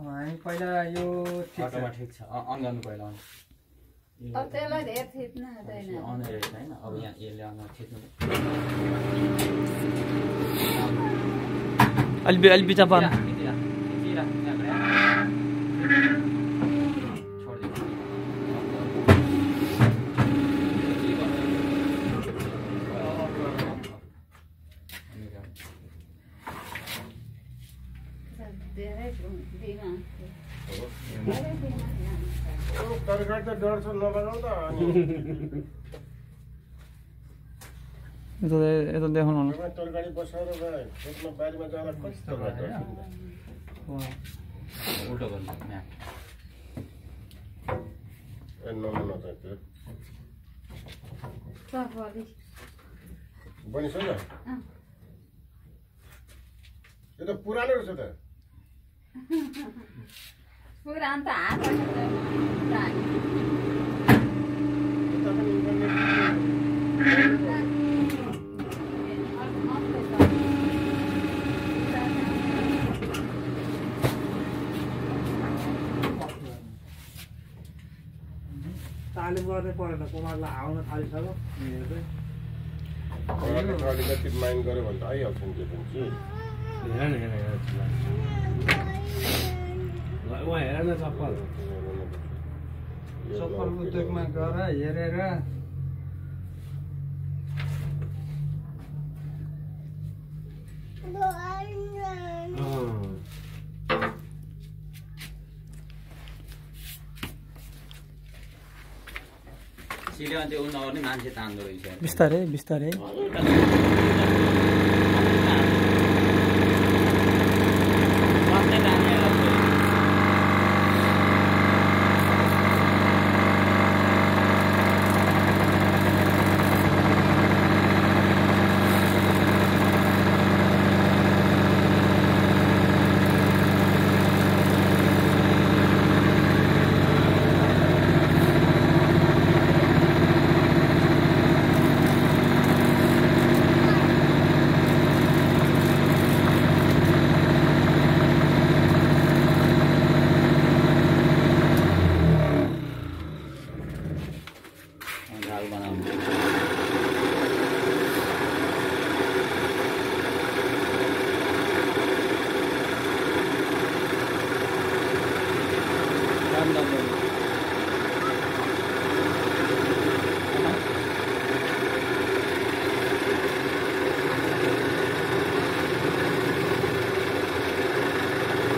हामी पहिला यो अटोमा ठिक छ अन गर्नु पहिला अन अब त्यसलाई धेरै थिच्नु हुँदैन अन रहेछ हैन अब यहाँ यसले अन थिच्नु अलि बिचा पार्नु तरकारी त डर छ नलगाउ त अनि यता देखाउनु न तरकारी बसाएर खेतमा बारीमा जाँदा कस्तो उल्टो गर्नु म्याप ए नमन त त्यो सफली बनिसक्यो यो त पुरानो रहेछ त पुरानो त हात तालिम गर्नै परेन कुमारलाई आउन थालिसक्यो अलिकति माइन्ड गऱ्यो भने त आइहाल्छ नि त्यो पनि चिज हेर न चप्पल चप्पल उद्योगमा गएर हेरेर सिले त्यो उनीहरुले मान्छे तान्दो रहेछ बिस्तारै बिस्तारै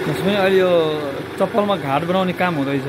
त्यसमै अहिले यो चप्पलमा घाट बनाउने काम हुँदैछ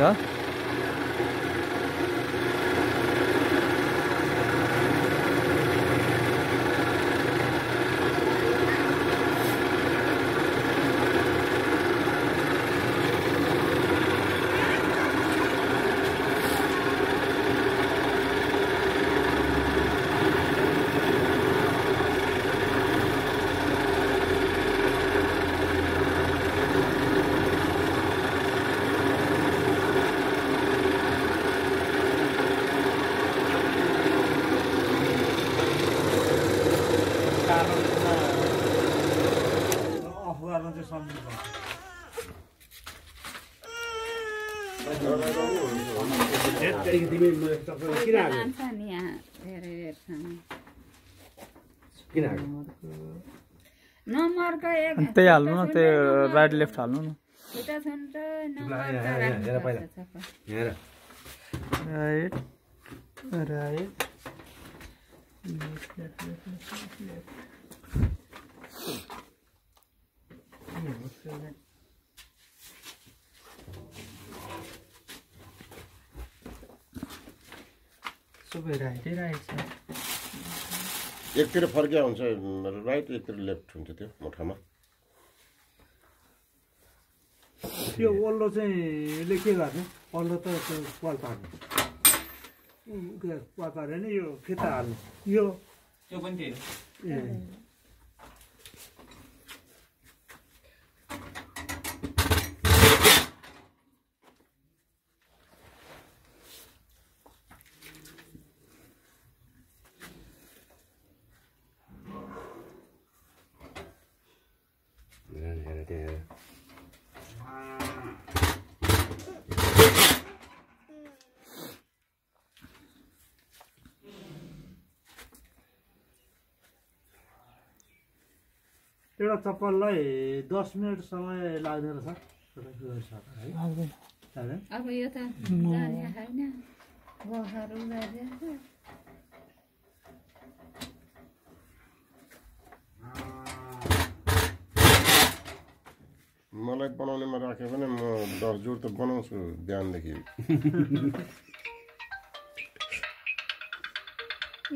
त्यही हाल्नु न त्यो राइट लेफ्ट हाल्नु न राइट राइट सबै राइटै राइट छ एकतिर फर्किया हुन्छ राइट एकतिर लेफ्ट हुन्छ त्यो मुठामा त्यो वल्लो चाहिँ ले के गर्छ वल्लो त पाल पार्नु पाल पार्यो नि यो फिता हाल्नु यो त्यो पनि त्यही ए एउटा चप्पललाई 10 मिनट समय लाग्दैन रहेछ है लाग्दैन? अब यो त जाने होइन बखर उडाइदिन्छ मलाई बनाउनेमा राख्यो भने म 10 जोड त बनाउँछु बिहानदेखि।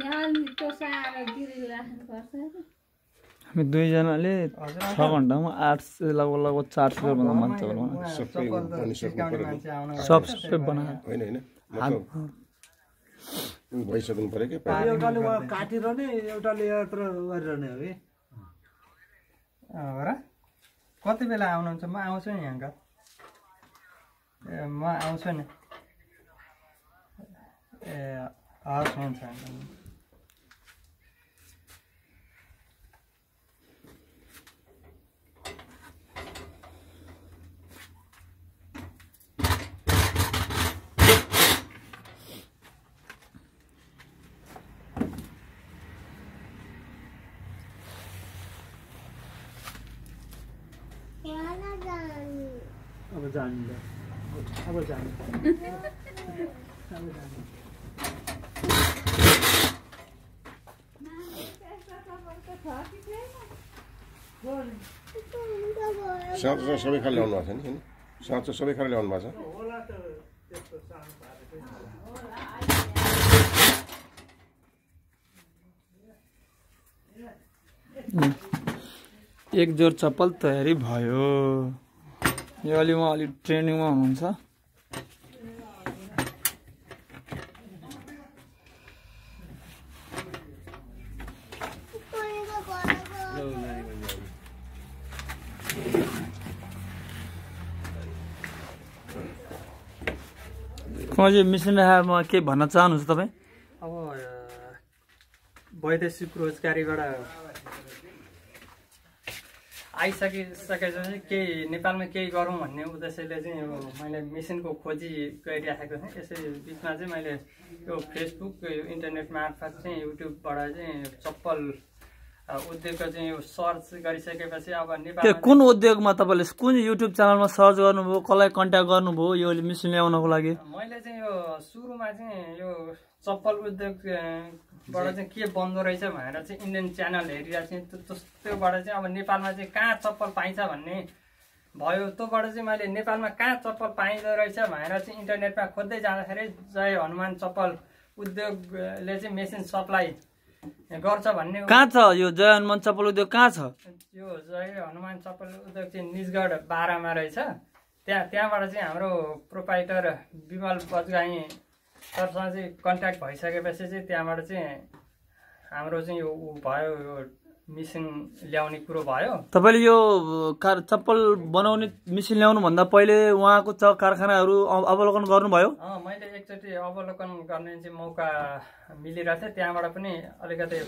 यहाँ त्यो सारो गिरी राख्नुपर्छ हामी दुईजनाले 6 घन्टामा 800 लगभग 400 भन्दा मान्छ होला सबै बनिसक्नु पर्यो सबै बनाएर होइन होइन मतलब भइसक्नु पर्यो कि एउटाले उहाँ काटिरहने एउटाले यत्र गरिरहने हो कि हो र कति बेला आउनुहुन्छ? म आउँछु नि यहाँ म आउँछु नि हस् हुन्छ अब जानिन्छ अब जाने साँचो चाहिँ सबै खाले ल्याउनु भएको छ नि होइन साँचो सबै खाले ल्याउनु भएको छ होला त त्यस्तो सानो पारेको एक जोर चप्पल तयारी भयो। यो अलि उहाँ अलि ट्रेनिङमा हुनुहुन्छ। कहिले मिसन राखेरमा के भन्न चाहनुहुन्छ तपाईँ? अब वैदेशिक रोजगारीबाट आइसकेपछि केही नेपालमा केही गरौँ भन्ने उद्देश्यले चाहिँ यो मैले मेसिनको खोजी गरिराखेको थिएँ। यसै बिचमा चाहिँ मैले यो फेसबुक यो इन्टरनेट मार्फत चाहिँ युट्युबबाट चाहिँ चप्पल उद्योगको चाहिँ यो सर्च गरिसकेपछि अब नेपाल कुन उद्योगमा तपाईँले कुन युट्युब च्यानलमा सर्च गर्नुभयो, कसलाई कन्ट्याक्ट गर्नुभयो यो मेसिन ल्याउनको लागि? मैले चाहिँ यो सुरुमा चाहिँ यो चप्पल उद्योगबाट चाहिँ के बन्दो रहेछ भनेर चाहिँ इन्डियन च्यानल हेरिरहेको थिएँ। त्योबाट चाहिँ अब नेपालमा चाहिँ कहाँ चप्पल पाइन्छ भन्ने भयो। त्योबाट चाहिँ मैले नेपालमा कहाँ चप्पल पाइँदो रहेछ भनेर चाहिँ इन्टरनेटमा खोज्दै जाँदाखेरि जय हनुमान चप्पल उद्योगले चाहिँ मेसिन सप्लाई गर्छ भन्ने। कहाँ छ यो जय हनुमान चप्पल उद्योग? कहाँ छ यो जय हनुमान चप्पल उद्योग चाहिँ निजगढ 12 मा रहेछ। त्यहाँबाट चाहिँ हाम्रो प्रोपाइटर विमल बजगाई सरसँग चाहिँ कन्ट्याक्ट भइसकेपछि चाहिँ त्यहाँबाट चाहिँ हाम्रो चाहिँ यो भयो यो मिसिन ल्याउने कुरो भयो। तपाईँले यो चप्पल बनाउने मिसिन ल्याउनु भन्दा पहिले उहाँको कारखानाहरू अवलोकन गर्नुभयो? मैले एकचोटि अवलोकन गर्ने चाहिँ मौका मिलिरहेको थियो। त्यहाँबाट पनि अलिकति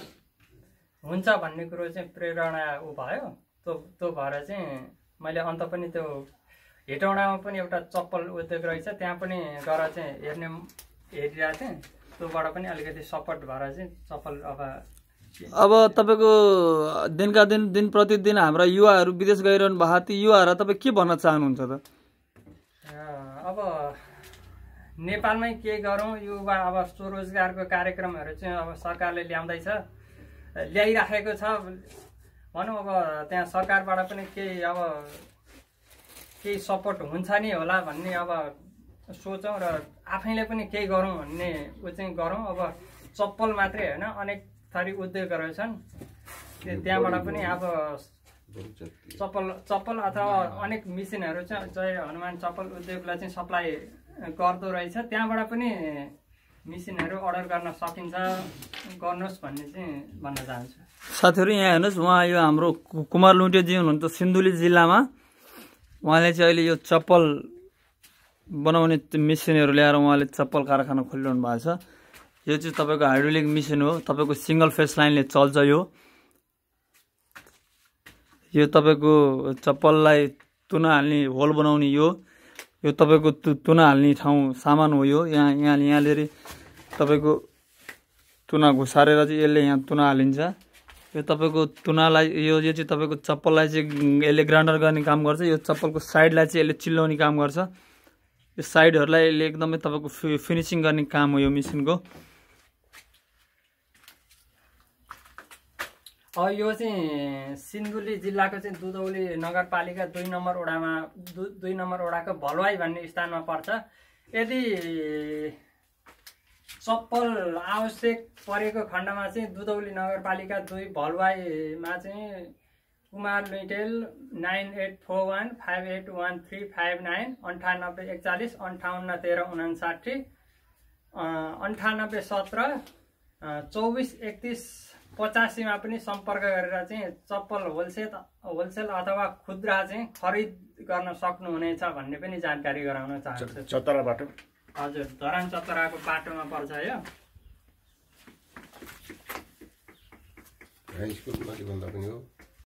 हुन्छ भन्ने कुरो चाहिँ प्रेरणा भयो। त्यो भएर चाहिँ मैले अन्त पनि त्यो हेटौँडामा पनि एउटा चप्पल उद्योग रहेछ त्यहाँ पनि गएर चाहिँ हेरिरहेको थिएँ। त्योबाट पनि अलिकति सपोर्ट भएर चाहिँ चप्पल अब तपाईँको दिनका दिन प्रतिदिन हाम्रा युवाहरू विदेश गइरहनु भएको ती युवाहरूलाई तपाईँ के भन्न चाहनुहुन्छ त? अब नेपालमै के गरौँ युवा अब स्वरोजगारको कार्यक्रमहरू चाहिँ अब सरकारले ल्याइराखेको छ भनौँ। अब त्यहाँ सरकारबाट पनि केही सपोर्ट हुन्छ नि होला भन्ने अब सोचौँ र आफैले पनि केही गरौँ भन्ने ऊ चाहिँ गरौँ। अब चप्पल मात्रै होइन अनेक थरी उद्योगहरू छन् त्यहाँबाट पनि अब चप्पल अथवा अनेक मिसिनहरू चाहिँ जय हनुमान चप्पल उद्योगलाई चाहिँ सप्लाई गर्दो रहेछ। त्यहाँबाट पनि मिसिनहरू अर्डर गर्न सकिन्छ, गर्नुहोस् भन्ने चाहिँ भन्न चाहन्छु। साथीहरू यहाँ हेर्नुहोस्, उहाँ यो हाम्रो कुमार लुन्टेजी हुनुहुन्छ सिन्धुली जिल्लामा। उहाँले चाहिँ अहिले यो चप्पल बनाउने मिसिनहरू ल्याएर उहाँले चप्पल कारखाना खोलिरहनु भएको छ। यो चाहिँ तपाईँको हाइड्रोलिक मिसिन हो, तपाईँको सिङ्गल फेस लाइनले चल्छ। यो तपाईँको चप्पललाई तुना हाल्ने होल बनाउने यो तपाईँको तुना हाल्ने ठाउँ सामान हो। यो यहाँले तपाईँको तुना घुसारेर चाहिँ यसले यहाँ तुना हालिन्छ। यो तपाईँको तुनालाई यो चाहिँ तपाईँको चप्पललाई चाहिँ यसले ग्राइन्डर गर्ने काम गर्छ। यो चप्पलको साइडलाई चाहिँ यसले चिल्लाउने काम गर्छ। यो साइडहरूलाई यसले एकदमै तपाईँको फिनिसिङ गर्ने काम हो यो मेसिनको। यो चाहिँ सिन्धुली जिल्लाको चाहिँ दुधौली नगरपालिका 2 नम्बर वडामा 2 नम्बर वडाको भलवाई भन्ने स्थानमा पर्छ। यदि चप्पल आवश्यक परेको खण्डमा चाहिँ दुधौली नगरपालिका 2 भलवाईमा चाहिँ कुमार लुइटेल 9841581359 9841 581359 9817 243185 मा पनि सम्पर्क गरेर चाहिँ चप्पल होलसेल अथवा खुद्रा चाहिँ खरिद गर्न सक्नुहुनेछ भन्ने पनि जानकारी गराउन चाहन्छु। चतरा बाटो हजुर, धरान चतराको बाटोमा पर्छ यो। हाई स्कुल माथि भन्दा पनि हो।